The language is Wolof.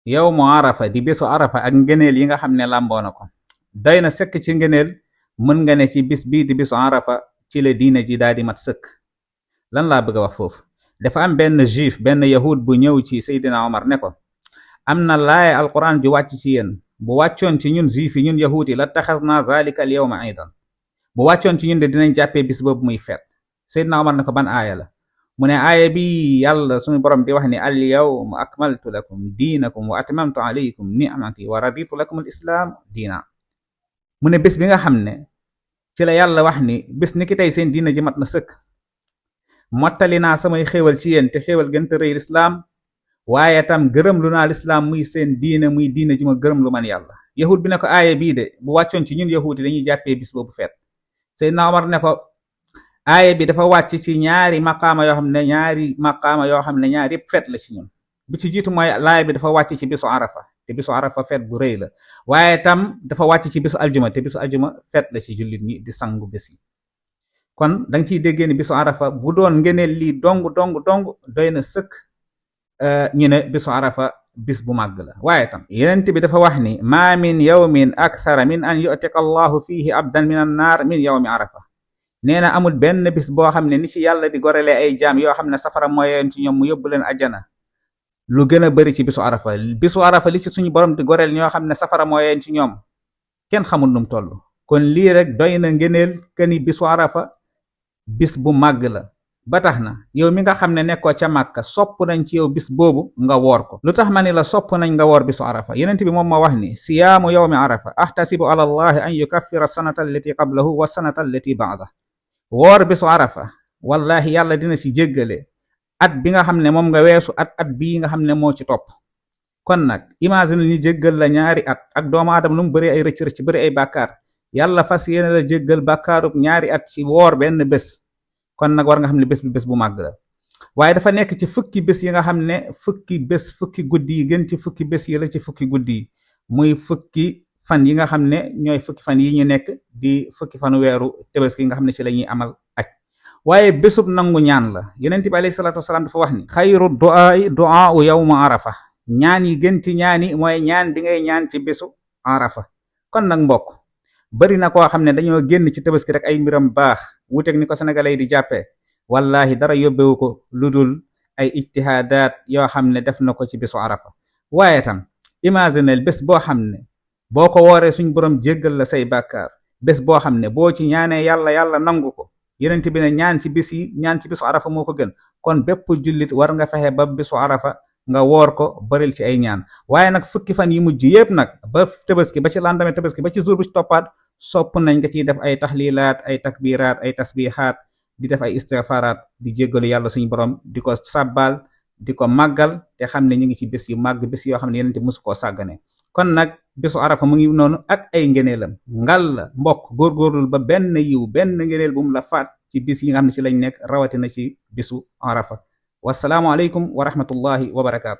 yow mu arafa di bisu arafa ak ngëneel yi nga xam ne làmboo na ko doy na sëkk ci ngëneel. mën nga ne ci bis bii di bisu arafa ci la diine ji daal di mat sëkk. lan laa bëgg a wax foofu? dafa am benn juif benn yahud bu ñëw ci Seydina Omar ne ko am na laaye alquran ju wàcc ci yéen bu wàccoon ci ñun juif yi ñun yahud yi la taxasna zalika al yawma aidan, bu wàccoon ci ñun de dinañ jàppee bis boobu muy feet. Seydina Omar ne ko ban aaya la? mu ne aaya bi yàlla suñu borom di wax ni al yawma akmaltu lakum diinakum wa atmamtu alaykum ni'mati wa raditu lakum al islam diina. mu ne bés bi nga xam ne ci la yàlla wax ni bés ni ki tey seen diina ji mat na sëkk, mottali naa samay xéewal ci yéen te xéewal gën te rëy lislaam, waaye tam gërëm lu naa lislaam muy seen diina muy diina ji ma gërëm lu man yàlla. yahud bi ne ko aaya bii de bu wàccoon ci ñun yahud yi dañuy jàppee bis boobu feet. Seydina Omar ne ko aaya bi dafa wàcc ci ñaari maqaama yoo xam ne ñaar yëpp feet la ci ñun. bi ci jiitu mooy laaya bi dafa wàcc ci bisu arafa te bisu arafa feet bu rëy la, waaye tam dafa wàcc ci bisu aljuma te bisu aljuma feet la ci jullit ñi di sangu bés yi. kon da nga ciy déggee ni bisu arafa bu doon ngeneel lii dong doy na sëkk ñu ne bisu arafa bis bu màgg la. waaye tam yenent bi dafa wax ni ma min yawmin akthara min an yu'tika allahu fihi abdan min an naar min yawmi arafa. nee na amul benn bis boo xam ne ni ci yàlla di gorelee ay jaam yoo xam ne safara mooyeen ci ñoom mu yóbbu leen ajjana lu gën a bëri ci bisu arafa. bisu arafa li ci suñu borom di goreel ñoo xam ne safara mooyeen ci ñoom kenn xamul num toll. kon lii rek doy na ngeneel kani bisu arafa bis bu màgg la. ba tax na yow mi nga xam ne nekkoo ca Màkka sopp nañ ci yow bis boobu nga woor ko. lu tax ma ni la sopp nañ nga woor bisu arafa? yenent bi moom ma wax ni siyaamu yawmi arafa ahtasibu ala allahi an yukaffira sanata allati qablahu wa sanata allati ba'da. woor bisu arafa wallahi yàlla dina ci jéggale at bi nga xam ne moom nga weesu at bii nga xam ne moo ci topp. kon nag imagine ñu jéggal la ñaari at ak doomu aadama lu mu bëri ay rëcc bëri ay bàkkaar, yàlla fas yéene la jéggal bàkkaarub ñaari at ci woor benn bés. kon nag war nga xam ne bés bi bés bu màgg la. waaye dafa nekk ci fukki bés yi nga xam ne fukki guddi yi gën ci fukki bés yi la ci fukki guddi yi, muy fukki fan yi nga xam ne ñooy fukki fan yi ñu nekk di fukki fanu weeru Tabaski nga xam ne ci la ñuy amal aj. waaye bésub nangu ñaan la. yonent bi alayhi salaatu wasalaam dafa wax ni xayru du'aa'i du'aa'u yawma arafa. ñaan yi gën ci ñaan yi mooy ñaan bi ngay ñaan ci bésu arafa. kon nag mbokk bari na koo xam ne dañoo génn ci Tabaski rek ay mbiram baax wuuteeg ni ko sénégalais yi di jàppee. wallahi dara yóbbewu ko lu dul ay ijtihaadaat yoo xam ne def na ko ci bésu arafa. waaye tam imaginel bés boo xam ne boo ko wooree suñ borom jéggal la say bàkkaar, bés boo xam ne boo ci ñaanee yàlla nangu ko. yenent bi ne ñaan ci bisu arafa moo ko gën. kon bépp jullit war nga fexe ba bisu arafa nga woor ko baril ci ay ñaan. waaye nag fukki fan yi mujj yépp nag ba Tabaski ba ci lendemain Tabaski ba ci jour bu ci toppaat sopp nañ nga ciy def ay taxlilaat ay takbiraat ay tasbihaat di def ay istighfaraat di jéggalu yàlla suñu borom di ko sàbbaal di ko màggal te xam ne ñu ngi ci bés yu màgg bés yoo xam ne yenente musu koo sàggane. kon nag bésu arafa mu ngi noonu ak ay ngeneelam. ngal la mbokk góorgóorlul ba benn yiw benn ngeneel bu mu la faat ci bis yi nga xam ne ci lañ nekk rawatina ci bésu arafa. wassalaamu aleykum wa rahmatullahi wa barakaatu.